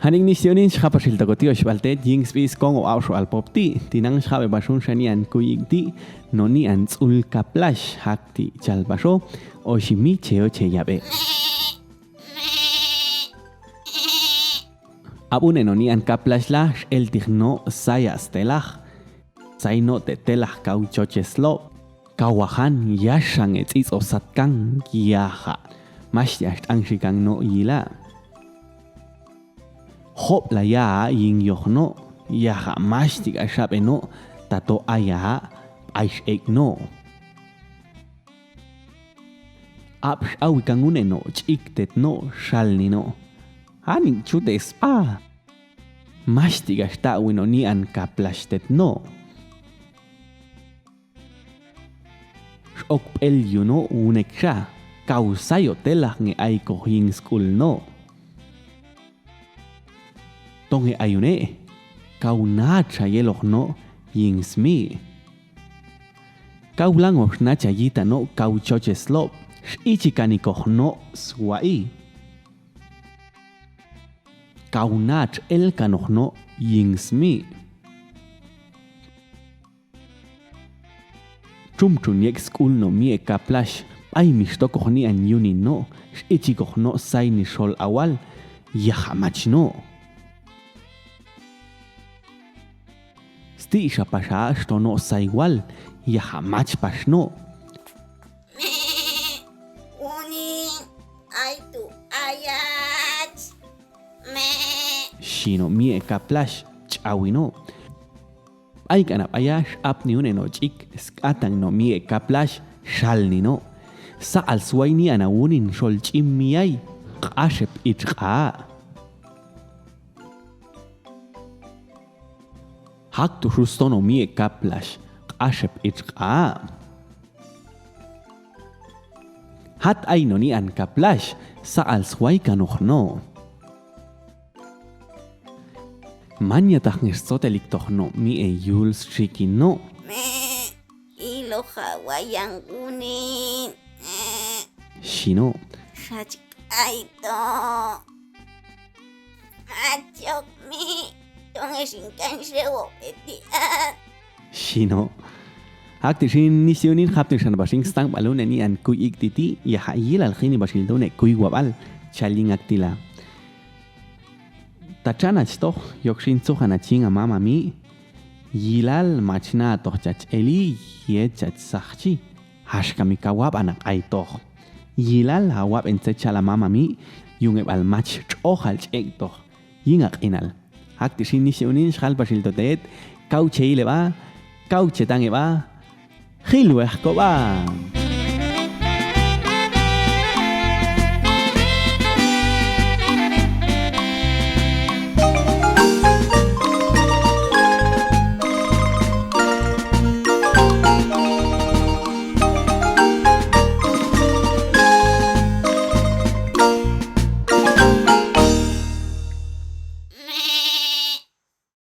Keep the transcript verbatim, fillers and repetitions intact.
Aning nisi unin xhapasxil toko ti oxi bal tet ying sbi skong o au xo alpop ti, tinang xhape pasun xanian kuik ti, no nian tzul kaplas hak ti chal paso, oxi mi cheo che yabe. Abune no nian kaplas la xel tih no saya stelah. Sai no te telah kau choches lo, kau wahan yasang e tzitzo satkang yaha, mas ya xtang xikang no yila. Hop la ya ying yoh no, yaha mas tika sape no, tato aya ais ek no. Ap xawi kangune no chik tet no sal ni no. Aning chute spa. Mas tika xta wi no nian kaplas tet no. Xok pel yu no unek sa, kau sayo telah nge ai koh ying skul no. Tonge ayune, kau nat sa yeloh no ying smi. Kau langoh na cayita no kau choches lop, x'ichi kanikoh no suai. Kau nat el kanoh no ying smi. Chum chun yek skul no mie kaplas, pai mis tokoh nian yunin no, x'ichi koh no sai ni sol awal, yaha mach no. Sti sa pasa sto no sai wal, yaha mach pas no. Me, unin, ai tu ayach. Me. Sino mie kaplas, chawi no. Ai kana payas, ap ni une no chik, skatang no mie kaplas, sal ni no. Sa'al suai ni ana unin sol chim miai, qasep ichqa. Hak tu susto no mie kaplas, qasep ichqa. Hat ai no nian kaplas, sa'al suai kanoh no. Manya tah nges sotelik toh no mie yul sikin no. Me, ilo hawayang unin. Sino. Hachik ai to. Acok mi, tonge singkan sewo petian. Sino. Hak ti sin ni siunin hap ti san basing stang balune nian kuik titi, yaha yilal hini basil done kuik wabal, chalingak tila. Tachanach toh, yok sin suhan achinga mama mi, yilal machna toh chach eli, ye chach sahchi. Has kami kawap anak ai toh. Yilal hawap en sechala mama mi, yunge bal mach chohal chek toh. Yingak inal. Hak ti sin ni siunin sahal pasil totet, kau che ile ba, kau che tange ba, hilweh ko ba.